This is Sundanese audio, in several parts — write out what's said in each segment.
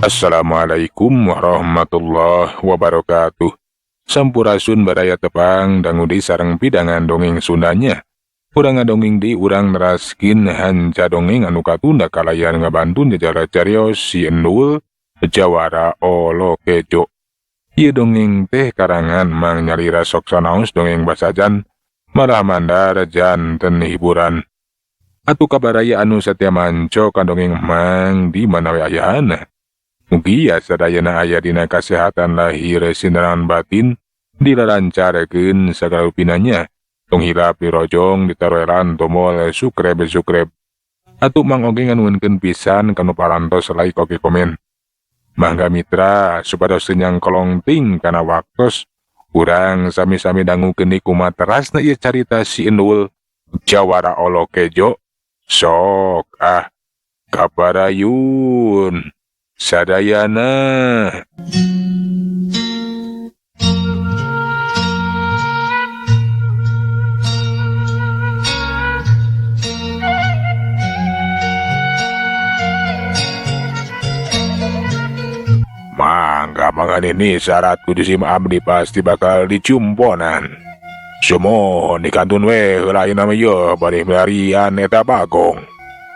Assalamualaikum warahmatullahi wabarakatuh. Sampurasun baraya tepang dangu deui sareng pidangan dongeng Sundanya. Urang ngadongeng deui, urang neraskeun hanca dongeng anu katunda kalayan ngabantun jajara carios Si Endul Jawara Olo Kejo. Ieu dongeng teh karangan Mang Nyalira sok sanaos dongeng basajan malah mandar janten hiburan. Atuh kabaraya anu satia manco ka dongeng Mang di mana we ayana. Mugia sadayana aya dina kasehatan lahir sinaran batin dilalancarkeun sagala rupinanya. Tong hilap dirojong ditaroelan tombol subscribe subscribe. Atuh Mang oge nganuhunkeun pisan kanu parantos like oge komen. Mangga mitra supados teu nyangkolong ting kana waktos urang sami-sami dangukeun deui kumaha terasna ieu carita Si Endul Jawara Olo Kejo. Sok ah kaparayun sadayana. Mangga mangga ini syarat kudu sim abdi pasti bakal dicumponan. Sumohon dikantun we heula ayeuna mah ieu bade milarian eta Bagong.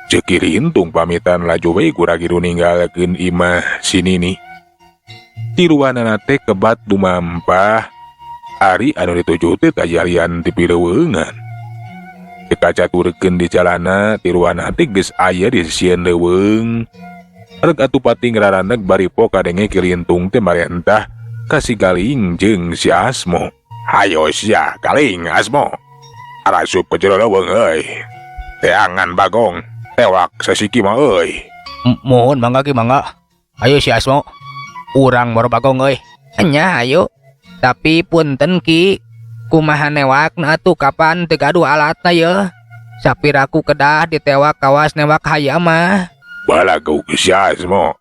Ceuk Ki Lintung pamitan laju we gura-giru ninggalkeun imah si Nini. Tiluanana teh kebat dumampah ari anu dituju teh kajalian ti pileuweungan. Teu kacaturkeun di jalana tiluanana teh geus aya di sisieun leuweung. Rek atuh pati ngararaneg bari po kadenge Ki Lintung teh marentah ka si Galing jeung si Asmo. Hayo sia Galing Asmo. Arasup ke jero leuweung euy. Teangan Bagong, tewak sasiki mah euy. Mohon mangga Ki mangga. Ayo si Asmo. Urang moro Bagong euy. Nya ayo. Tapi punten Ki, kumaha newakna atuh kapan teu gaduh alatna yeuh. Sapiraku kedah ditewak kawas newak hayam mah. Balagu si Asmo.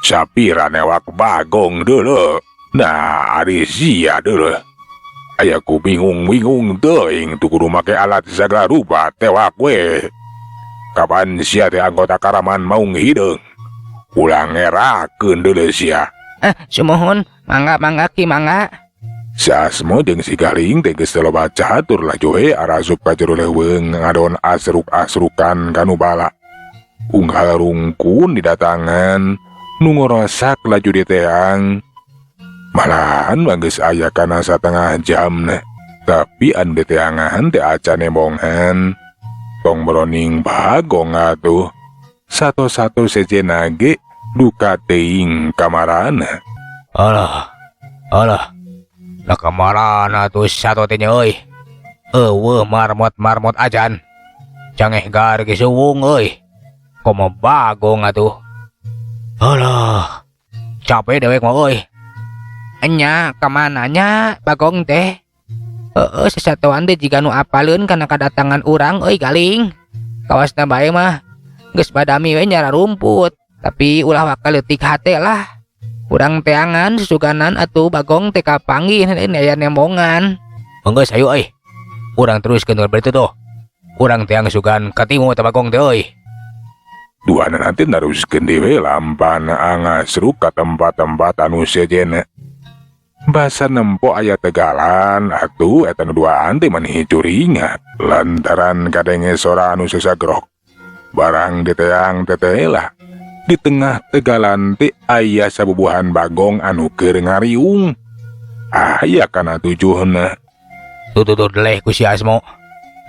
Sapira newak Bagong dulu. Nah, ari sia dulu. Aya ku bingung-bingung teuing tu kudu make alat sagala rupa tewak we. Kapan sia teh anggota Karaman Maung Hideung? Ulah ngerakeun deuleu sia. Sumuhun, mangga mangga Ki mangga. Si Asmo jeung si Galing teh geus teu loba catur laju we arasup ka jero leuweung ngadon asruk-asrukan kanu bala. Unggal rungkun didatangan nu ngorosak laju diteang. Malahan mah geus aya kana satengah jamna. Tapi anu diteangan teh acan nembongan. Tong boroning Bagong atuh. Sato-sato sejenna ge duka teuing kamarana. Alah, alah. Lah kamarana tuh sato teh nya euy. Eueuh marmot-marmot ajan. Cangeh gar ge suwung euy. Komo Bagong atuh. Alah, capek dewek mah euy. Enya kamana nya Bagong teh? Heeh, sesatoan teh jiga nu apaleun kana kadatangan urang euy Galing. Kawasna bae mah geus badami we nyara rumput, tapi ulah waka leutik hate lah. Urang teangan susuganan atuh Bagong teh kapanggih ini aya nembongan. Enggeus ayo euy. Urang teruskeun berarti tuh. Urang teang sugan katimu teh Bagong teh euy. Dua nanti naruskeun dewe lampan angasruk ka tempat-tempat anu sejenna. Basa nempo aya tegalan atuh eta nu duaan teh mani curingat lantaran kadenge sora anu sesagrok. Barang diteang teteh lah. Di tengah tegalan teh aya sabubuhan bagong anu keur ngariung. Aya kana tujuhna. Tuh tuh tuh deleh ku si Asmo.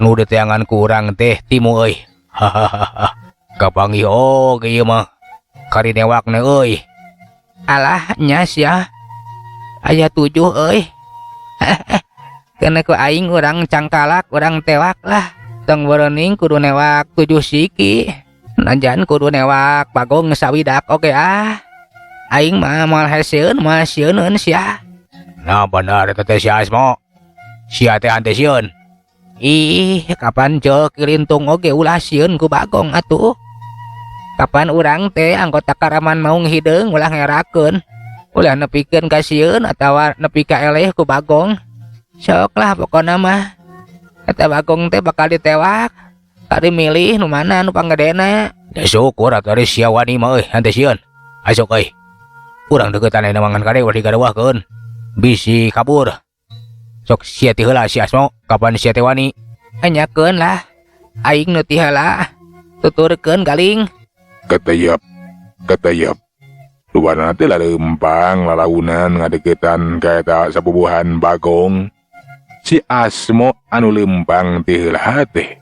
Nu diteangan ku urang teh timu euy. Hahaha. Kapanggih oge ieu mah. Kari newakna euy. Alah nya sia. Aya 7 euy. Keuna ku aing urang cangkalak, urang tewak lah. Tong boroning kudu newak 7 siki. Najan kudu newak Bagong sawidak oge ah. Aing mah moal heseun, moal sieuneun sia. Nah bener eta teh si Asmo. Sia teh hante sieun. Ih, kapan ceuk Ki Lintung oge ulah sieun ku Bagong atuh. Kapan urang teh anggota Karaman Maung Hideung ulah ngerakeun. Ulah nepikeun ka sieun atawa nepi ka eleh ku Bagong. Sok lah pokona mah. Eta Bagong teh bakal ditewak. Kari milih nu mana nu panggedena. Ya syukur atuh ari sia wani mah euy hante sieun. Asok euy. Urang deukeutan ayeuna mah ngan kade ulah digareuwahkeun. Bisi kabur. Sok sia ti heula si Asmo, kapan sia teh wani? Enyakeun lah. Aing nu ti heula. Tuturkeun galing. Keteyep, keteyep. Duanana teh laleumpang lalaunan ngadeuketan ka eta sabubuhan Bagong. Si Asmo anu leumpang ti heula teh.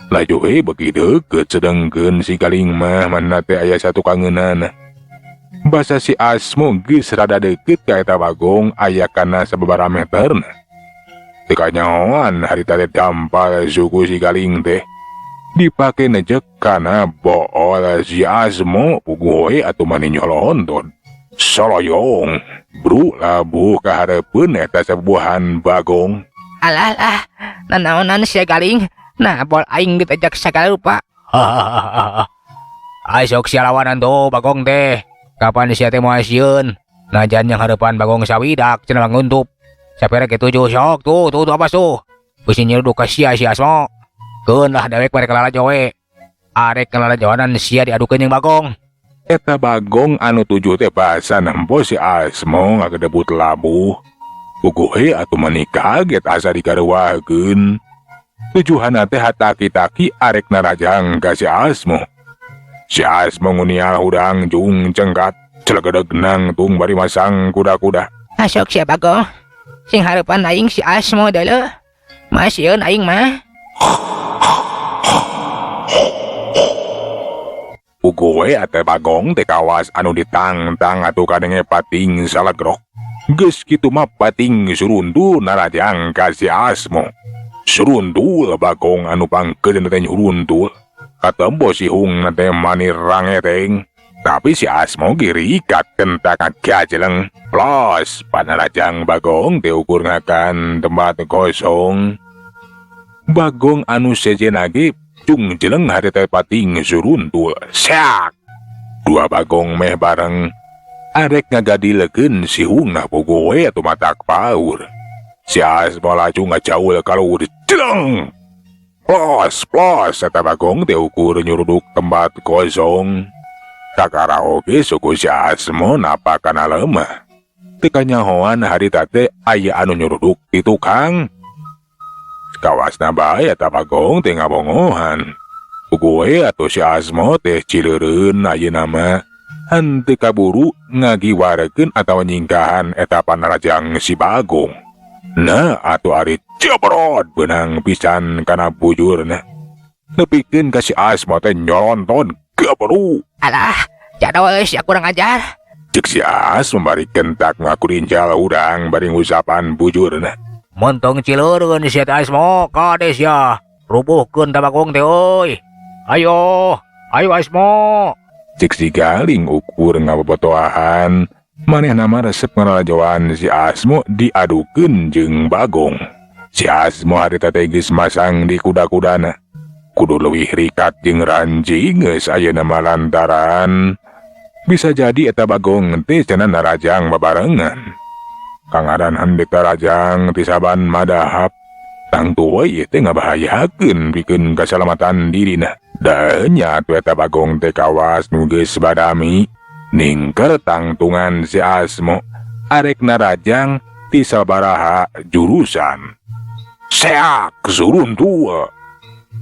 Laju we beuki deukeut sedengkeun si Galing mah manehna teh aya satukangeunana. Basa si Asmo geus rada deukeut ka eta Bagong aya kana sababaraha meterna. Teu kanyahoan harita teh dampal suku si Galing teh. Dipake nejek kana bool si Asmo puguh we atuh mani nyolonton. Soloyong, bru labuh ka hareupeun eta sabubuhan Bagong. Alah lah, nanaonan sia Galing. Nah, bol aing ditejak sagala rupa. Hahaha. Ai sok sia lawanan tuh Bagong teh. Kapan sia teh moal sieun? Najan yang hareupan Bagong sawidak cenah nguntup. Sapere ge tujuh sok tuh tuh tuh apa tuh. Bisi nyeruduk ka sia si Asmo. Keun lah dewek mereka lalajo we. Arek ngalalajoanan sia diadukeun jeung Bagong. Eta Bagong anu tujuh teh basa nempo si Asmo ngagedebut labuh. Puguh we atuh mani kaget asa digareuwahkeun. Tujuhana teh hataki-taki arek narajang ka si Asmo. Si Asmo ngunial hudang jung cengkat, celegedeg nangtung bari masang kuda-kuda. Asok sia Bagong. Sing hareupan aing si Asmo deuleuh. Masieun aing mah. Puguh we atuh Bagong teh kawas anu ditangtang atuh kadenge pating salagrok. Geus kitu mah pating suruntul narajang ka si Asmo. Suruntul Bagong anu pangkeun teh nyuruntul. Katempo si Hung teh mani rangeteng. Tapi si Asmo ge rikat kentak gajeleng. Plos panarajang Bagong teh ukur ngakan tempat kosong. Bagong anu sejen lagi cung jeleng hari teh pating suruntul. Seak. Dua Bagong meh bareng. Arek ngagadilekeun si Hung na puguh we atuh matak paur. Si Asmo laju ngajaul kaluhur jeleng. Plos plos eta Bagong teh ukur nyuruduk tempat kosong. Kakara oge suku si Asmo napa kana lemah. Teu kanyahoan harita teh aya anu nyuruduk di tukang. Kawasna bae eta Bagong teh ngabongohan. Puguh we atuh si Asmo teh cileureun ayeuna mah. Henteu kaburu ngagiwarekeun atawa nyingkahan eta panarajang si Bagong. Nah atuh ari jebrot beunang pisan kana bujurna. Nepikeun ka si Asmo teh nyolonton gebru. Alah, jadol sia kurang ajar. Cek si Asmo bari kentak ngakurinjal urang bari ngusapan bujurna. Montong cileureun sia teh Asmo, kade sia. Rubuhkeun ta Bagong teh euy. Ayo, ayo Asmo. Cek si Galing ukur ngabobotoahan. Manehna mah resep ngaralajoan si Asmo diadukeun jeung Bagong. Si Asmo harita teh geus masang di kuda-kudana. Kudu leuwih rikat jeung ranjing geus ayeuna mah lantaran bisa jadi eta Bagong teh cenah narajang babarengan. Kangaran handek tarajang ti saban madahap. Tangtu we ieu teh ngabahayakeun pikeun kasalamatan dirina. Da nya atuh eta Bagong teh kawas nu geus badami. Ningker tangtungan si Asmo arek narajang ti sabaraha jurusan. Seak suruntul.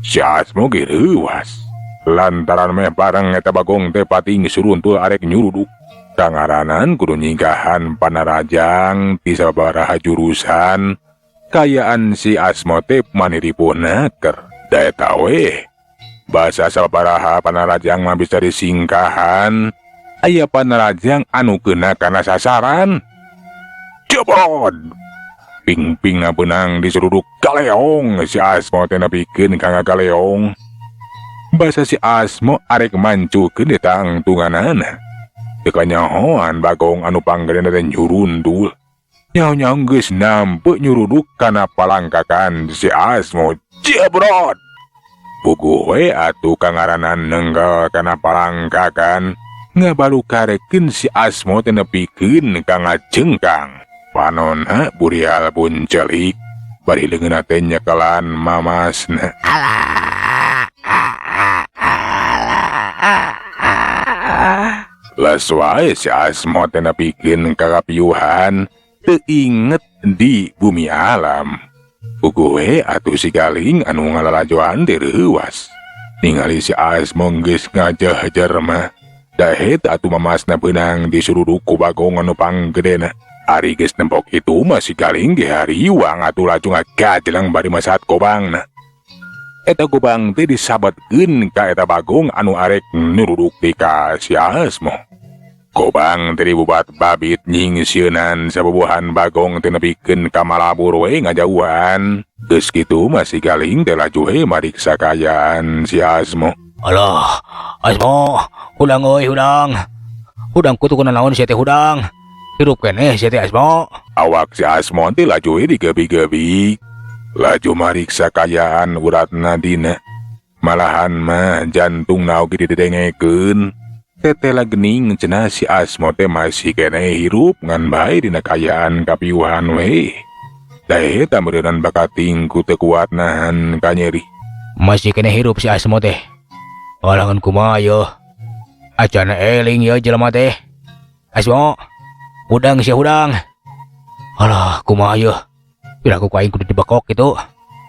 Si Asmo ge reuwas. Lantaran meh bareng eta Bagong teh pating suruntul arek nyuruduk. Kangaranan kudu nyingkahan panarajang ti sabaraha jurusan. Kayaan si Asmo teh maniripuh naker. Da eta we. Basa sabaraha panarajang mah bisa disingkahan. Aya panarajang anu keuna kana sasaran. Jebrod. Ping-pingna beunang diseruduk galeong. Si Asmo teh nepikeun ka ngagaleong. Basa si Asmo arek mancukeun di tangtunganana. Teu kanyahoan Bagong anu panggedena teh nyurundul. Nyaho-nyaho geus nampe nyuruduk kana palangkakan si Asmo. Jebrod. Puguh we atuh kangaranan nenggal kana palangkakan. Ngabalukarekeun si Asmo teh nepikeun ka ngajengkang. Panonna burial pun celik. Bari leungeunna teh nyekelan mamasna. Alah, alah, alah. Les wae si Asmo teh nepikeun ka kapiuhan teu inget di bumi alam. Puguh we atuh si Galing anu ngalalajoan teh reuwas. Ningali si Asmo geus ngajehjer mah. Dahet atuh mamasna beunang disuruduk ku Bagong anu panggedena. Ari geus nempok itu mah si Galing ge hariwang atuh laju ngagajeleng bari masat gobangna. Eta gobang teh disabetkeun ka eta Bagong anu arek nuruduk di ka si Asmo. Gobang teh dibubat babit nyingsieunan sabubuhan Bagong teh nepikeun ka malabur we ngajauhan. Geus kitu mah si Galing teh laju we mariksa kaayaan si Asmo. Alah, Asmo, hudang euy hudang. Hudang kutu kuna naon sia teh hudang. Hirup keneh sia teh Asmo. Awak si Asmo teh laju we digebi-gebi. Laju mariksa kaayaan urat nadina. Malahan mah jantungna oge didedengekeun. Tetela gening cenah si Asmo teh masih keneh hirup ngan bae dina kaayaan kapiuhan we. Dae tameureunnan bakating ku teu kuat nahan kanyeri. Masih keneh hirup si Asmo teh. Alangan kumaha yeuh. Acana eling yeuh jelema teh. Asmo, hudang sia hudang. Alah, kumaha yeuh. Pira ku aing kudu dibekok kitu.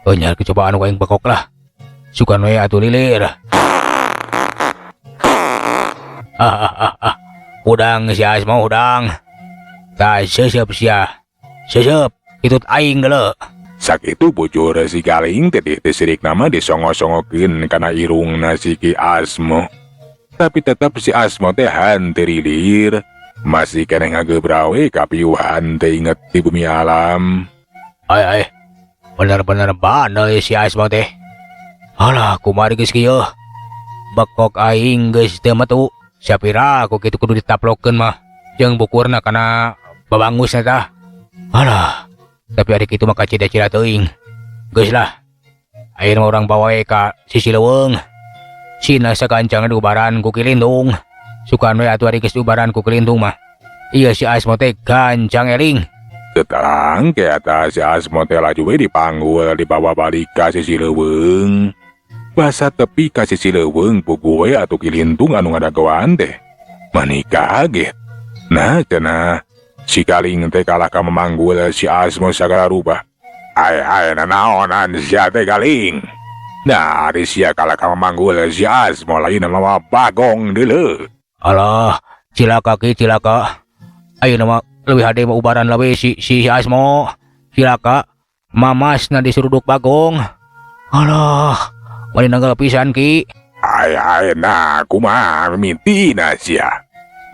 Heuh nya cobaan ku aing bekok lah. Sugan we atuh lilir. Ah, hudang si Asmo hudang. Tah seuseup sia. Seuseup hitut aing deuleu. Sakitu bujur si Galing teh teh sirikna mah disongo-songokeun kana irungna si Ki Asmo. Tapi tetep si Asmo teh henteu rilir. Masih keneh ngagebrawe kapiuhan teh inget di bumi alam. Ai ai. Bener-bener bandel si Asmo teh. Alah kumaha geus kieu. Bekok aing geus teu metu. Sapira ku kitu kudu ditaplokeun mah. Jeung bukurna kana babangusna tah. Alah, tapi ari kitu mah kacida-cida teuing. Geus lah. Ayeuna mah urang bawa we ka sisi leuweung. Sina sagancang diubaran ku Ki Lindung. Sugan we atuh ari geus diubaran ku Ki Lindung mah. Ieu si Asmo teh gancang eling. Tetarang ke atas si Asmo teh laju we dipanggul dibawa balik ka sisi leuweung. Basa tepi ka sisi leuweung puguh we atuh Ki Lindung anu ngadagoan teh. Mani kaget. Nah cenah si Galing teh kalah ka memanggul si Asmo sagala rupa. Ai ai nanaonan sia teh Galing. Nah ari sia kalah ka memanggul si Asmo lain mah Bagong deuleu. Alah, cilaka ki cilaka. Ayeuna mah leuwih hade mah ubaran lawe si Asmo. Cilaka mamasna disuruduk Bagong. Alah, mani nanggal pisan ki. Ai ai nah kumaha mitina sia.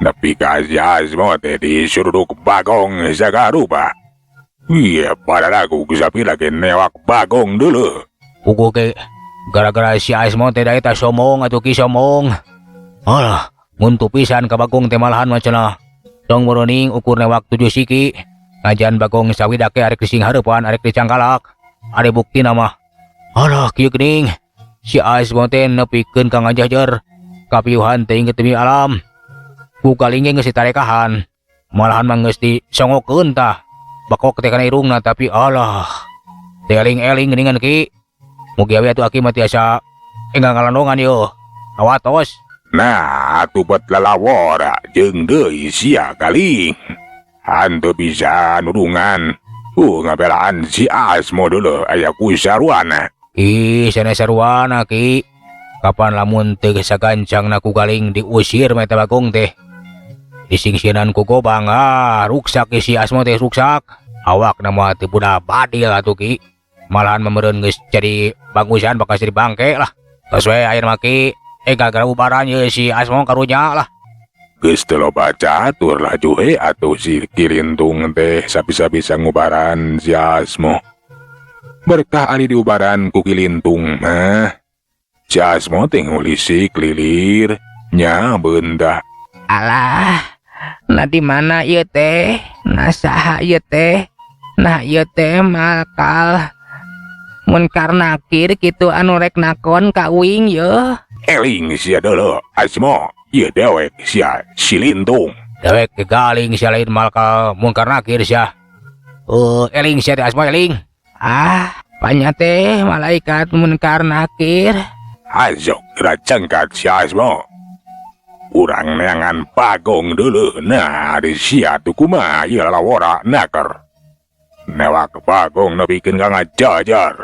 Nepi ka si Asmo teh disuruduk Bagong sagala rupa. Iya, padahal aku sapira ge newak Bagong dulu. Puguh ge gara-gara si Asmo teh da eta sombong atuh ki sombong. Alah, nguntuh pisan ka Bagong teh malahan mah cenah. Tong moroning ukur newak 7 siki. Ngajan Bagong sawidak ge arek dising hareupan arek dicangkalak. Ari buktina mah. Alah, kieu geuning. Si Asmo teh nepikeun ka ngajahjer. Kapiuhan teh inget demi alam. Ku Galing ge geus ditarekahan. Malahan mah geus disongokeun tah. Bekok teh kana irungna tapi alah. Teh eling-eling geuningan ki. Mugi we atuh aki mah tiasa enggal ngalandongan yeuh. Awatos. Nah, atuh bet lalawora jeung deui sia Galing. Hantu bisa nurungan. Ngabelaan si Asmo dulu aya ku saruana. Ih, sanes saruana ki. Kapan lamun teu sagancangna ku Galing diusir mah eta Bagong teh. Disingsieunan ku gobang, ah, ruksak si Asmo teh ruksak. Awakna mah teu budak badil atuh ki. Malahan meureun geus jadi bagusan bakal jadi bangke lah. Geus we ayeuna mah ki. Gara-gara ubaran ye si Asmo karunya lah. Geus teu loba catur laju we atuh si Ki Lindung teh sabisa-bisa ngubaran si Asmo. Berkah ari diubaran ku Ki Lindung mah. Si Asmo teh ngulisik lilir nya beundah. Alah, nah di mana ieu teh? Nah saha ieu teh? Nah ieu teh malkal. Munkar nakir kitu anu rek nakon ka uing yeuh. Eling sia deuleu Asmo, ieu dewek sia si Lindung. Dewek ge galing sia lain malkal munkar nakir sia. Eling sia teh Asmo eling. Ah, panya teh malaikat munkar nakir. Azok racangkat si Asmo. Urang neangan Bagong dulu. Nah, di sia tuh kumaha ieu lalawora naker. Newak Bagong nepikeun ka ngajajar.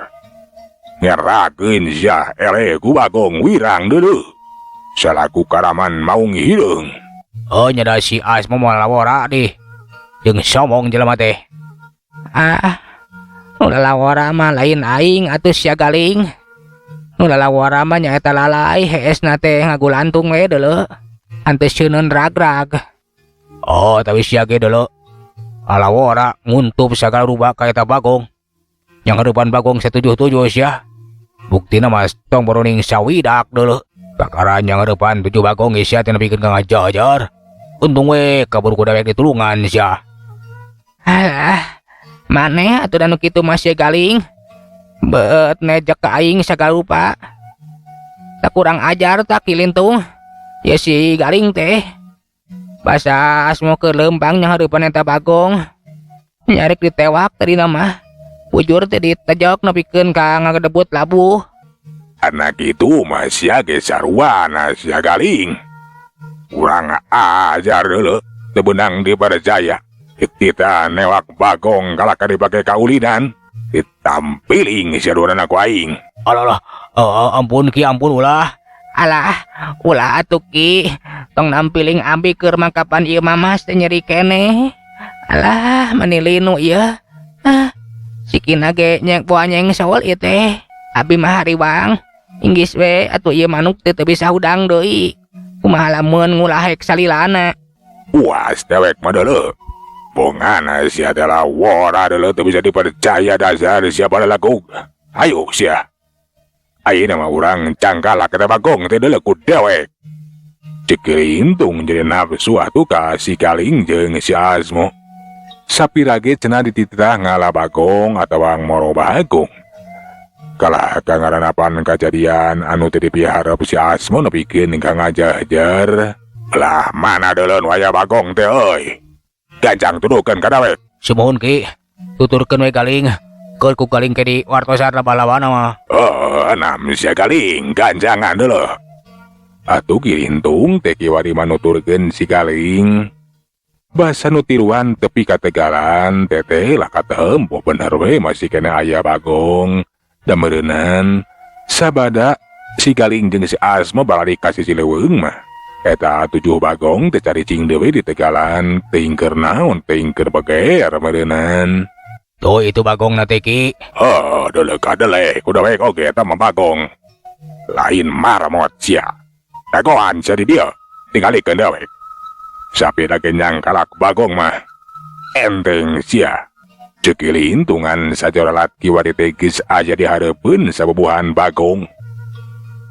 Ngerakeun sia eleh ku Bagong wirang dulu. Salaku karaman maung hideung. Oh nya da si Asmo moal lawora dih. Jeung somong jelema teh. Ah, nu lalawora mah lain aing atuh sia galing. Nu lalawora mah nyaeta lalai heesna teh ngagulantung we deuleu. Henteu seuneun rag-rag. Oh, tapi sia ge deuleu. Lalawora nguntup sagala rupa ka eta Bagong. Yang hareupan Bagong satujuh-tujuh sia. Buktina mah tong boroning sawidak deuleu. Bakaran yang hareupan tujuh Bagong sia teh nepikeun ka ngajajar. Untung we kabur ku dewek ditulungan sia. Alah, maneh atuh da nu kitu mah sia galing. Beut nejek ka aing sagala rupa. Tak kurang ajar tak kilintung. Ya si galing teh. Basa Asmo keur leumpang nya hareupan eta Bagong. Nyarik ditewak tadina mah. Bujur teh ditejok nepikeun ka ngagedebut labuh. Anak itu mah sia ge sarwana sia galing. Kurang ajar deuleu, teu beunang dipercaya. Kita newak Bagong kalahka dipake kaulinan. Ditampiling sia duanana ku aing. Alah, ampun Ki, ampun ulah. Alah, ulah atuh Ki. Tong nampiling abi keur mangkapan ieu mamas teh nyeri keneh. Alah, mani linu ieu. Ah, sikina ge nyek boa nyeng sawal ieu teh. Abi mah hariwang. Inggis we atuh ieu manuk teh teu bisa hudang deui. Kumaha lamun ngulahek salilana. Puas dewek mah deuleu. Bongana sia teh lawora deuleu teu bisa dipercaya dasar sia lagu. Ayo sia. Ayeuna mah urang cangkalak eta Bagong teh deuleu ku dewek. Cek Kilintung jadi nafsu atuh ka si Galing jeung si Asmo. Sapira ge cenah dititah ngala Bagong atawa ngmoro Bagong. Kalah ka ngaranapan kajadian anu teu dipiharep si Asmo nepikeun ka ngajajar. Lah mana deuleu nu aya Bagong teh euy. Gancang tuduhkeun ka dewek. Sumuhun Ki, tuturkeun we galing. Keur ku galing ke di wartosan lawan mah. Oh, enam sia galing, ganjangan deuleu. Atuh Kilintung teh kiwari manuturkeun si Galing. Basa nu tiluan tepi ka tegalan teteh lah katempo bener we masih kena aya Bagong. Da meureunan sabada si Galing jeung si Asmo balari ka sisi leuweung mah. Eta tujuh Bagong teh caricing deui di tegalan teuing keur naon teuing keur beger meureunan. Tuh itu Bagong na teh Ki. Oh, deuleu kadeleh ku dewek oge eta mah Bagong. Lain marmot sia. Dagoan sia di dieu. Tingalikeun dewek. Sapira ge nyangkalak Bagong mah. Enteng sia. Ceuk Kilintungan sajoralat kiwari teh geus aya di hareupeun sabubuhan Bagong.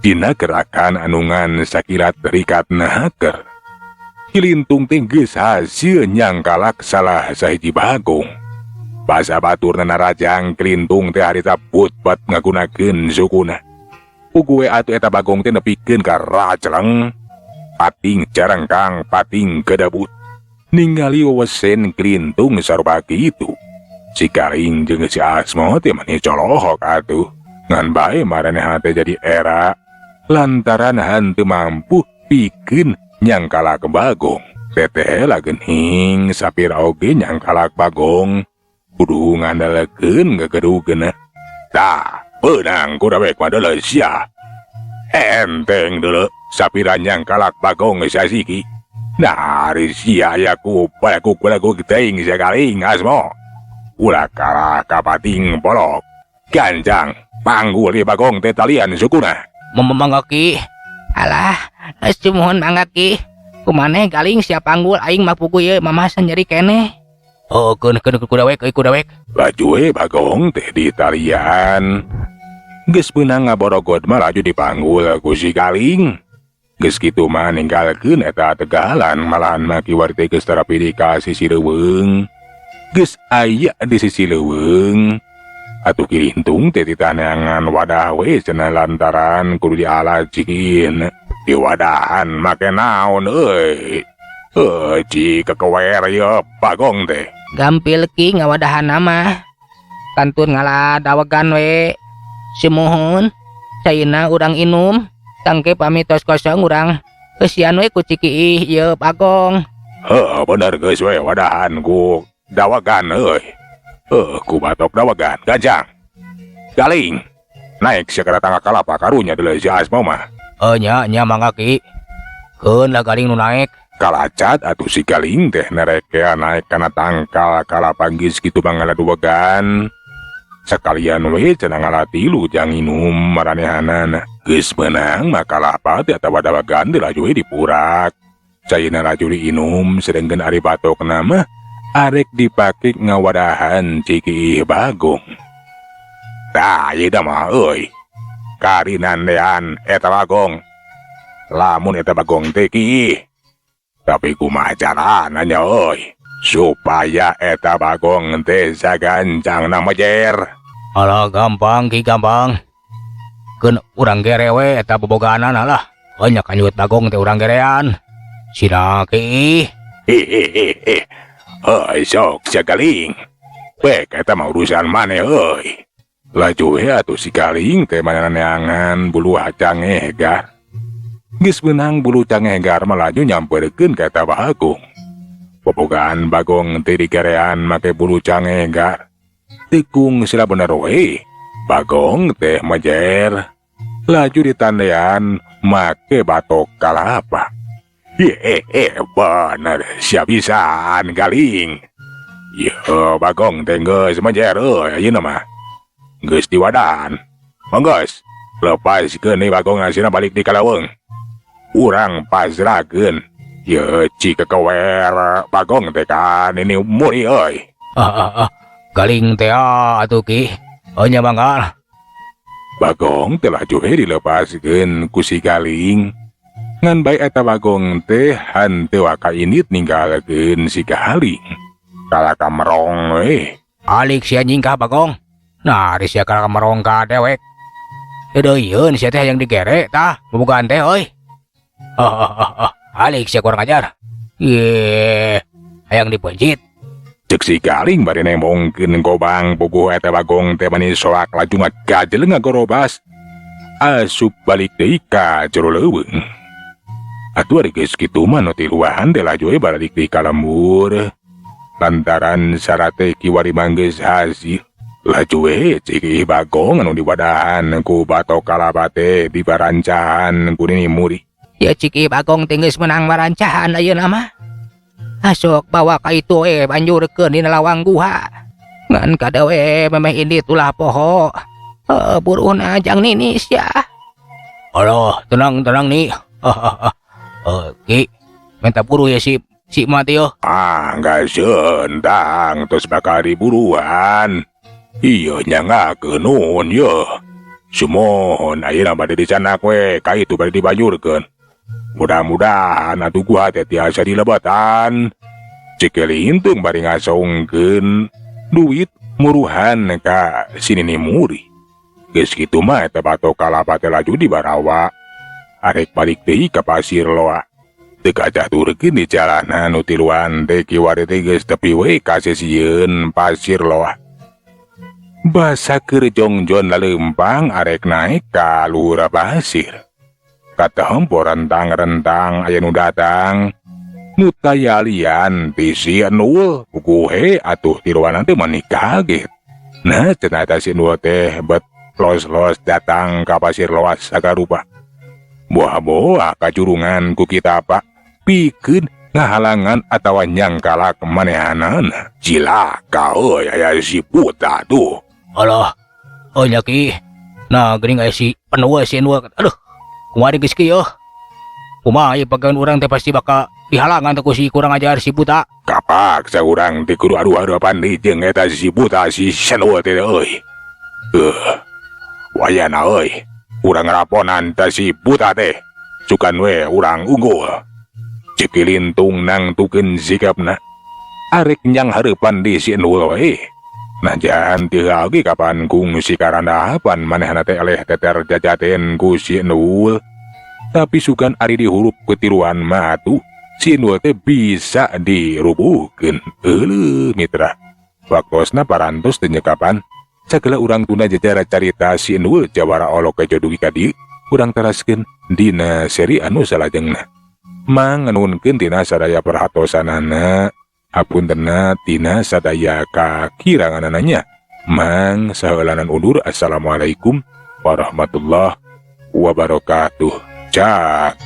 Dina gerakan anu ngan sakilat rikat nahaker. Kilintung teh geus hasil nyangkalak salah sahiji Bagong. Basa baturna narajang Kilintung teh harita putpat ngagunakeun sukuna. Puguh we atuh eta Bagong teh nepikeun ka rajleng. Pating carengkang pating kedebut. Ningali wewesen Kilintung sarupa kitu. Si Galing jeung si Asmo teh mani colohok atuh. Ngan bae maranehna teh jadi era. Lantaran hanteu mampu pikeun nyangkalak Bagong. Teteh lah geuning sapira oge nyangkalak Bagong. Kudu ngandalkeun gegedugeuna. Tah, beunang ku dewek mah deuleu sia. Enteng deuleu sapira nyangkalak Bagong sasiki. Nah, ari sia aya ku balagu-balagu teuing sia Galing Asmo. Ulah kalah kapating bolok. Ganjang panggul di Bagong teh talian sukuna. Mangga Ki. Alah, sumuhun mangga Ki. Kumaneh galing sia panggul aing mah puguh ieu mamasan nyeri keneh. Oh, keun keun ku dewek euy ku dewek. Laju we Bagong teh di talian. Geus beunang ngaborogod mah laju dipanggul ku si Galing. Geus kitu mah ninggalkeun eta tegalan malahan mah kiwari teh geus tarapidi ka sisi leuweung. Geus aya di sisi leuweung. Atuh Kilintung teh ditaneangan wadah we cenah lantaran kudu dialajikeun. Di wadahan make naon euy. Heuh, ci kekewer ieu Bagong teh. Gampil Ki ngawadahan mah. Kantun ngala dawegan we. Sumuhun, caina urang inum. Tangke pami tos kosong urang Eusian we ku Cikiih ieu Bagong. Heuh bener geus we wadahan ku dawagan euy. Heuh ku batok dawagan gajang. Galing. Naik sia kana tangga kalapa karunya deuleu si Asmo mah. Oh nya nya mangga Ki. Keun lah galing nu naek. Kalacat atuh si galing teh nerekea naek kana tangkal kalapa geus kitu mah ngaladuwegan. Sakalian we cenah ngalatilu jang nginum maranehanana. Geus meunang mah kalapa teh atawa dawagan teh laju we dipurak. Caina laju diinum sedengkeun ari batokna mah arek dipake ngawadahan Cikiih Bagong. Tah ieu mah euy. Karinandean eta Bagong. Lamun eta Bagong teh kiih. Tapi kumaha carana nya euy supaya eta Bagong teh sagancangna mejer. Alah gampang Ki gampang. Keun urang gere we eta bobogaanana lah. Heuh nya kanyut Bagong teh urang gerean. Sina Ki. Hihihi. Heuy sok sia galing. Bek eta mah urusan maneh euy. Laju we atuh si galing teh mananeangan bulu cangehgar. Geus meunang bulu cangehgar mah laju nyamperkeun ka eta Bagong. Bobogaan Bagong teh digerean make bulu cangehgar. Tikung sila bener we. Bagong teh mejer. Laju ditandean make batok kalapa. Hehehe bener sia pisan galing. Yeuh Bagong teh geus mejer euy ayeuna mah. Geus diwadahan. Manggeus lepaskeun ieu Bagong asina balik di kaleuweung. Urang pasrahkeun. Yeuh ci kekewer Bagong teh ka Nini Muri euy. Ah, ah, ah. Galing teh atuh Ki. Oh nya mangga. Bagong teh laju we dilepaskeun ku si galing. Ngan bae eta Bagong teh hanteu waka indit ninggalkeun si galing. Kalaka merong we. Alik sia nyingkah Bagong. Nah, ari sia kalaka merong ka dewek. Deudeuieun sia teh hayang digere tah bobogaan teh euy. Ah, ah, ah, ah. Alik sia kurang ajar. Ye, hayang dipencit. Cek si galing bari nembongkeun gobang puguh eta Bagong teh mani soak laju ngagajel ngagorobas. Asup balik deui ka jero leuweung. Atuh ari geus kitu mah nu tiluan teh laju we balik deui ka lembur. Lantaran sarate kiwari manggeus hasil. Laju we Cikiih Bagong anu diwadahan ku batok kalapa teh dibarancahan ku Nini Muri. Ya Cikiih Bagong teh geus meunang barancahan ayeuna mah. Asok bawa ka itu we banjurkeun dina lawang guha. Ngan kade we memeh indit ulah poho. Heuh buruhna jang ninis ya. Alah tenang tenang nih. Ki minta buru ya si si mati yo. Ah geus tang terus bakal diburuan. Iya nya ngakeun ye. Sumohon ayeuna bade dicanak we ka itu bade dibanjurkeun. Mudah-mudahan atuh gua teh tiasa dilebetan. Cek Lintung bari ngasongkeun duit muruhan ka si Nini Muri. Geus kitu mah eta batok kalapa teh laju dibarawa. Arek balik deui ka pasir loa. Teu kacaturkeun di jalanan nu tiluan teh kiwari teh geus tepi we ka sisieun pasir loa. Basa keur jongjon laleumpang arek naek ka luhur pasir. Katahempo rentang-rentang aya nu datang. Nu tayalian ti si Enul puguhe atuh tiluanan teh mani kaget. Nah cenah eta si Enul teh bet los-los datang ka pasir loas sagarupa. Boa-boa kacurungan ku kita pak pikeun ngahalangan atawa nyangkalak manehanana. Cilaka euy aya si buta tuh. Alah, oh nya Ki. Nah geuning aya si Enul si Enul. Aduh, kumaha geus kieu? Kumaha ieu pagawean urang teh pasti bakal dihalangan teh ku si kurang ajar si buta. Kapaksa urang teh kudu adu-aduapan deui jeung eta si buta si Senul teh euy. Wayana euy. Urang ngaraponan teh si buta teh. Sukan we urang unggul. Cek Lintung nangtukeun sikapna. Arek nyang hareupan di si Enul we. Najan teu oge kapan kungsi karandapan manehna teh eleh teter jajaten ku si Enul. Tapi sugan ari dihurup ketiruan mah atuh si Enul teh bisa dirubuhkeun. Euleuh mitra. Waktosna parantos teu nyekapan. Sagala urang tunda jajara carita si Enul jawara olok kejo dugi ka dieu, urang teraskeun dina seri anu salajengna. Mang nuhunkeun tina sadaya perhatosanana, hapuntenna tina sadaya kakiranganana nya. Mang saheulanan undur, assalamualaikum warahmatullahi wabarakatuh. Cak.